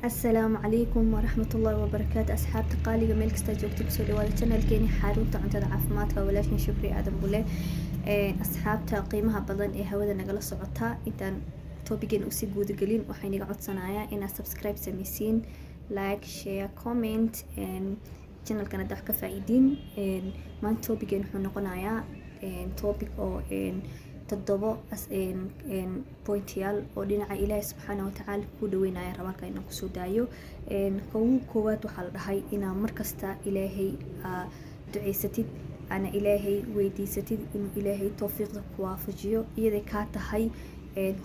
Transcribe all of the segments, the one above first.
Asalaamu calaykum waraxmatullaahi wabarakaatu. Asxaabta qaaliga, meel kastaa joogta, kusoo dhawaada channelkeeni Xarunta Cuntada Caafimaadka. Walaashin Shukri Aadan Bule. Asxaabta qiimaha badan ee hawada nagala socota, intaan topicgeena usii guudagelin, waxaan iga codsanayaa inaad subscribe sameysiin, like, share, comment channelkan hadda wax ka faa'iidiin. Maanta topicgeen wuxuu noqonayaa topic oo toddobo pointyaal oo dhinaca Ilaahi subxaana watacaala ku dhaweynaya rabaalka inaan kusoo daayo. Kowu koowaad waxaa la dhahay inaa markasta Ilaahay aa duceysatid ana Ilaahay weydiisatid inuu Ilaahay towfiiqda ku waafajiyo, iyaday kaa tahay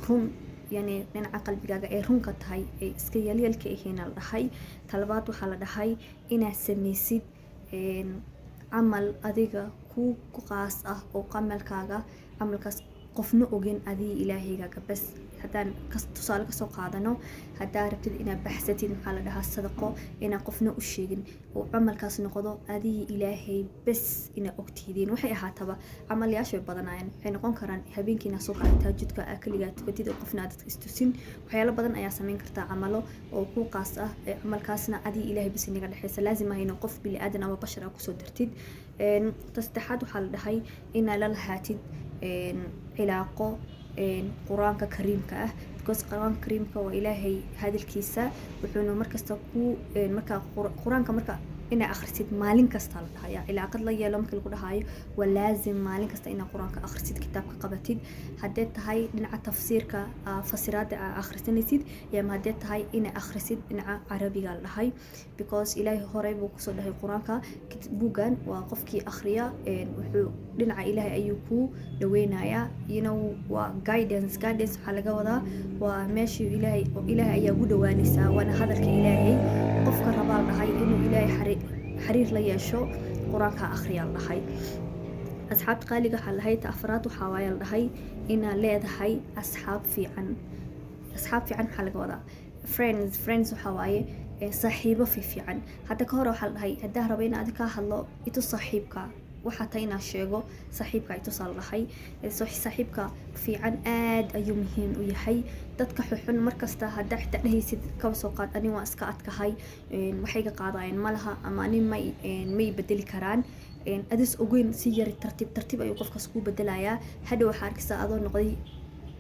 run, yani dhinaca qalbigaaga ay runka tahay, ay iska yeelyelka ahiina la dhahay. Talabaad waxaa la dhahay inaad sameysid camal adiga ku qaas ah oo camalkaaga, camalkaas qofna ogin, adiga Ilaahaygaaga bas. Haddaan tusaale kasoo qaadano, haddaa rabtid inaad baxsatid, maxaa la dhahaa, sadaqo, inaan qofna u sheegin oo camalkaas noqdo adiga Ilaahay bas inaa ogtihidiin. Waxay ahaataba, camalyaasha way badanayaan. Waxay noqon karaan habeenkii inaad soo kacdo, tahajudka aa kaligaa tukatid oo qofna aad dadka istusin. Waxyaalo badan ayaa sameyn kartaa, camalo oo ku qaas ah, camalkaasna adiga Ilaahay bas inaga dhexeysa. Laazim ah inuu qof bili aadan ama bashar aa kusoo dartid. Ta saddexaad waxaa la dhahay inaa la lahaatid cilaaqo Qur-aanka Kariimka ah, because Qur-aanka Kariimka waa Ilaahay hadalkiisa. Wuxuuna markasta ku markaa Qur-aanka marka inaa akhrisid maalin kasta la dhahaya. Cilaaqad la yeelo marka lagu dhahayo, waa laazim maalin kasta inaa Qur-aanka akhrisid, kitaabka qabatid, haddee tahay dhinaca tafsiirka, fasiraada aa akhrisanaysid, ama haddee tahay inaa akhrisid dhinaca Carabiga la dhahay, because Ilaahay horey buu kusoo dhahay Qur-aanka buuggan waa qofkii akhriya wuxuu dhinaca Ilaahay ayuu ku dhaweynayaa. Waa guidance. Guidance waxaa laga wadaa waa meeshii Ilaahay, Ilaahay ayaa ugu dhawaanaysaa, waana hadalka Ilaahay. Qofka rabaa la dhahay inuu Ilaahay xiriir la yeesho, Qur-aanka akhriyaa la dhahay. Asxaabta qaaliga, waxaa la dhahay ta afraad waxaa waaye la dhahay inaad leedahay asxaab fiican. Asxaab fiican maxaa laga wadaa? Friends, friends waxaa waaye saaxiibo fiican. Hadda ka hore waxaa la dhahay, haddaa rabo in adi kaa hadlo, itu saaxiibka waxaa tahay inaa sheego, saaxiibka itusaa la dhahay. Saaxiibka fiican aad ayuu muhiim u yahay. Dadka xuxun markasta haddaa xitaa dhehaysid, kaba soo qaad, ani waan iska adkahay, waxay ga qaadayeen malaha, ama ani may bedeli karaan, adis ogeyn si yari tartiib tartiib ayuu qofkaas kuu bedelayaa. Hadhow waxaa arkaysaa adoo noqday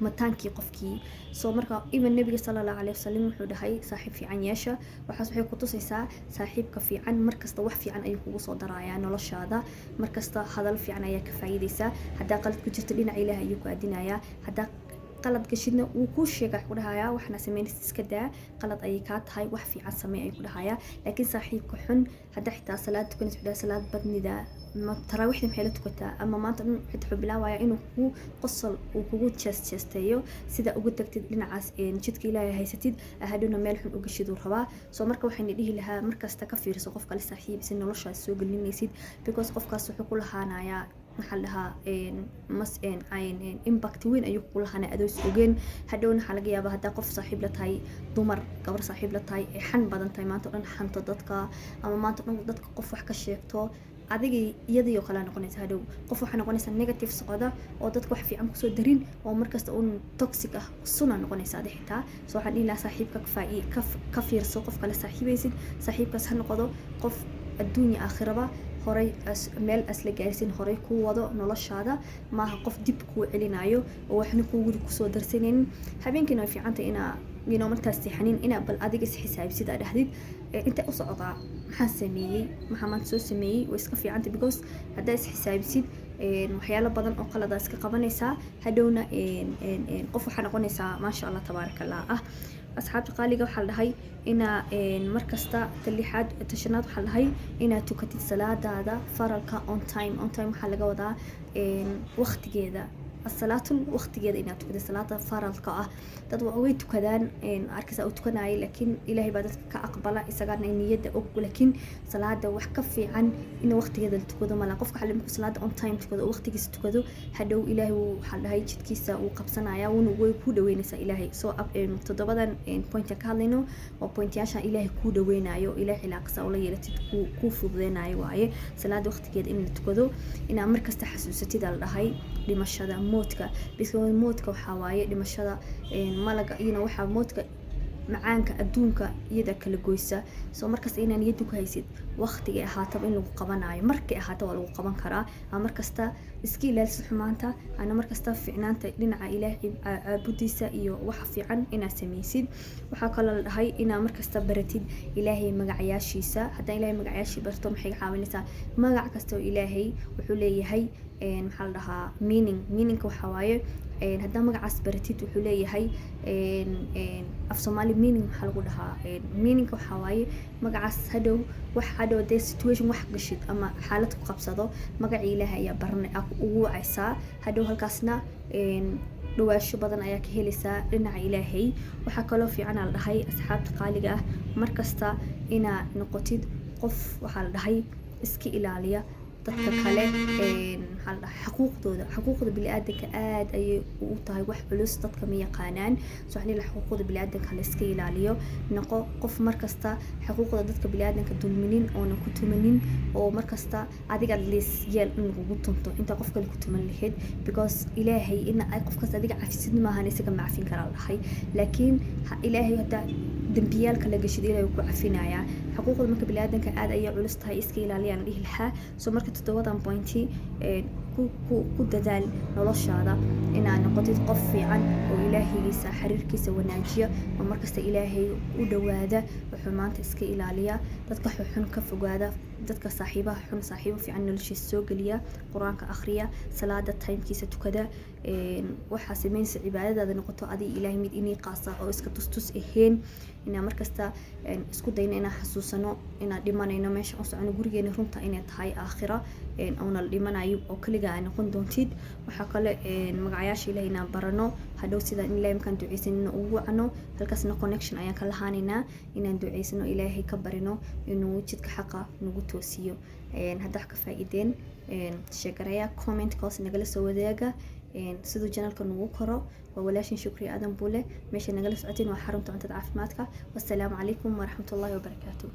mataankii qofkii. Soo marka even Nabiga sala Allahu caleyhi wasalam wuxuu dhahay saaxiib fiican yeesha. Waxaas waxay kutusaysaa saaxiibka fiican markasta wax fiican ayuu kugu soo darayaa noloshaada, markasta hadal fiican ayaa ka faa'iidaysaa. Haddaa qalad ku jirto, dhinaca Ilaah ayuu ku aadinayaa. Haddaa qalad gashidna, wuu kuu sheega, ku dhahayaa waxna sameynaysa iska daa, qalad ayay kaa tahay, wax fiican samey ayuu ku dhahayaa. Laakiin saaxiibka xun, haddaa xitaa salaad tukanaysa, wuxuu dhahay salaad badnida, ma taraawiixda maxay la tukataa, ama maanta dhan xitaa wuxuu bilaabaya inuu kugu qosol, uu kugu jees jeesteeyo sida ugu tagtid dhinacaas jidka Ilaahay haysatid, hadhowna meel xun u gashid uu rabaa. Soo marka waxayna dhihi lahaa, markasta ka fiirso qofka la saaxiib si noloshaas soo gelinaysid, because qofkaas wuxuu ku lahaanayaa, maxaa la dhahaa, mas impact weyn ayuu kugu lahaanaya adoo is ogeen. Hadhowna waxaa laga yaabaa haddaa qof saaxiib la tahay, dumar, gabar saaxiib la tahay, ay xan badan tahay, maanta o dhan xanto dadka ama maanta o dhan dadka qof wax ka sheegto, adigii iyadii oo kale noqonaysa. Hadhow qof waxaa noqonaysa negative socda oo dadka wax fiican kusoo darin oo markasta un toxic ah, suna noqonaysa adi xitaa. So waxaan dhihi lahaa, saaxiibka ka fiirso qof kale saaxiibaysid. Saaxiibkaas ha noqdo qof adduunya aakhiraba horay meel asla gaarsiin, horay kuu wado noloshaada, maaha qof dib kuu celinayo oo waxna kugu kusoo darsanaynin. Habeenkiina way fiicantay inaa markaas seexanin inaa bal adiga is xisaabsid, aa dhahdid intee u socdaa, maxaan sameeyey, maxaa maanta soo sameeyey. Way iska fiicantay, because haddaa is xisaabisid, waxyaalo badan oo qalada iska qabanaysaa. Hadhowna qof waxaa noqonaysaa maasha Allah tabaaraka Allah ah. Asxaabta qaaliga, waxaa la dhahay inaa markasta, ta lixaad, ta shanaad waxaa la dhahay inaad tukatid salaadaada faralka on time. On time waxaa laga wadaa waqtigeeda, asalaatul waqtigeeda inaad tukatid salaada faralka ah. Dad way tukadaan, arkaysaa uu tukanayay, laakiin Ilaahay baa dadka ka aqbala, isagana niyadda og. Laakiin salaada wax ka fiican in waqtigeeda la tukado mala. Qofka xalli markuu salaada on time tukado oo waqtigiisa tukado, hadhow Ilaahay wuu, waxaa la dhahay, jidkiisa wuu qabsanaya, wuuna way kuu dhaweynaysaa Ilaahay. Soo toddobadan point ka hadlayno waa pointyaasha Ilaahay kuu dhaweynayo, Ilaahay cilaaqasa ula yeelatid kuu fududeynayo waaye. Salaada waqtigeeda in la tukado, inaa markasta xasuusatid aa la dhahay dhimashada, moodka, because moodka waxaa waaye dhimashada malaga, waxaa moodka. Macaanka adduunka iyada kala goysa. Soo markasta inaa niyadda ku haysid, waqtigay ahaataba in lagu qabanayo, markay ahaata waa lagu qaban karaa. Ama markasta iska ilaalisid xumaanta, ana markasta fiicnaanta dhinaca Ilaahay caabudiisa iyo waxa fiican inaad sameysid. Waxaa kaloo la dhahay inaa markasta baratid Ilaahay magacyaashiisa. Haddaan Ilaahay magacyaashii barto, maxay caawinaysaa? Magac kasta oo Ilaahay wuxuu leeyahay, maxaa la dhahaa, meaning. Meaningka waxaa waaye, haddaa magacaas baratid, wuxuu leeyahay, af Soomaali meaning maxaa lagu dhahaa? Meaningka waxaa waaye magacaas hadhow wax hadhow dee situation wax gashid ama xaalad ku qabsado, magacii Ilaahay ayaa barana ugu wacaysaa. Hadhow halkaasna dhawaasho badan ayaa ka helaysaa dhinaca Ilaahay. Waxaa kaloo fiican aa la dhahay, asxaabta qaaliga ah, markasta inaa noqotid qof, waxaa la dhahay, iska ilaaliya dadka kale, maxaa la dhahay, xaquuqdooda. Xaquuqda biniaadanka aad ayay u tahay wax culus, dadka ma yaqaanaan. So waxaan dhihi, xuquuqda biniaadanka la iska ilaaliyo. Noqo qof markasta xuquuqda dadka biniaadanka dulminin oona ku tumanin, oo markasta adiga at least yeel in lagugu tunto inta qof kale ku tuman lahayd, because Ilaahay in ay qofkaas adiga cafisid maahan, isaga ma cafin karaa la dhahay. Laakiin Ilaahay haddaa dembiyaalka la gashid, Ilaahay wuu ku cafinayaa. Xuquuqda marka biniaadanka aad ayay culus tahay, iska ilaaliyaan dhihi lahaa. So marka toddobadan pointi ku dadaal noloshaada, inaad noqotid qof fiican oo Ilaahigiisa xiriirkiisa wanaajiya, oo markasta Ilaahay u dhawaada, oo xumaanta iska ilaaliya, dadka xun ka fogaada, dadka saaxiibaha xun saaxiibo fiican noloshiisa soo geliya, Qur-aanka akhriya, salaada timekiisa tukada. Waxaa sameynaysa cibaadadaada noqoto adiga Ilaahay mid inii qaasa oo iska tustus ahayn. Inaan markasta isku dayno inaan xasuusano inaan dhimanayno, meesha u socono gurigeena runta inay tahay aakhira, oona la dhimanayo oo kaliga aa noqon doontid. Waxaa kale magacayaasha Ilahay inaan barano, hadhow sidaan Ilahay markaan duceysanino ugu wacno, halkaasna connection ayaan ka lahaanaynaa. Inaan duceysano, Ilaahay ka barino inuu jidka xaqa nagu toosiyo. Hadda wax ka faa'iideen, sheegareeya, comment hoos nagala soo wadaaga siduu channelka nagu koro. Waa walaashin Shukri Aadan Buule. Meesha nagala socoteen waa xarunta cuntada caafimaadka. Wassalaamu calaykum waraxmatullaahi wabarakaatu.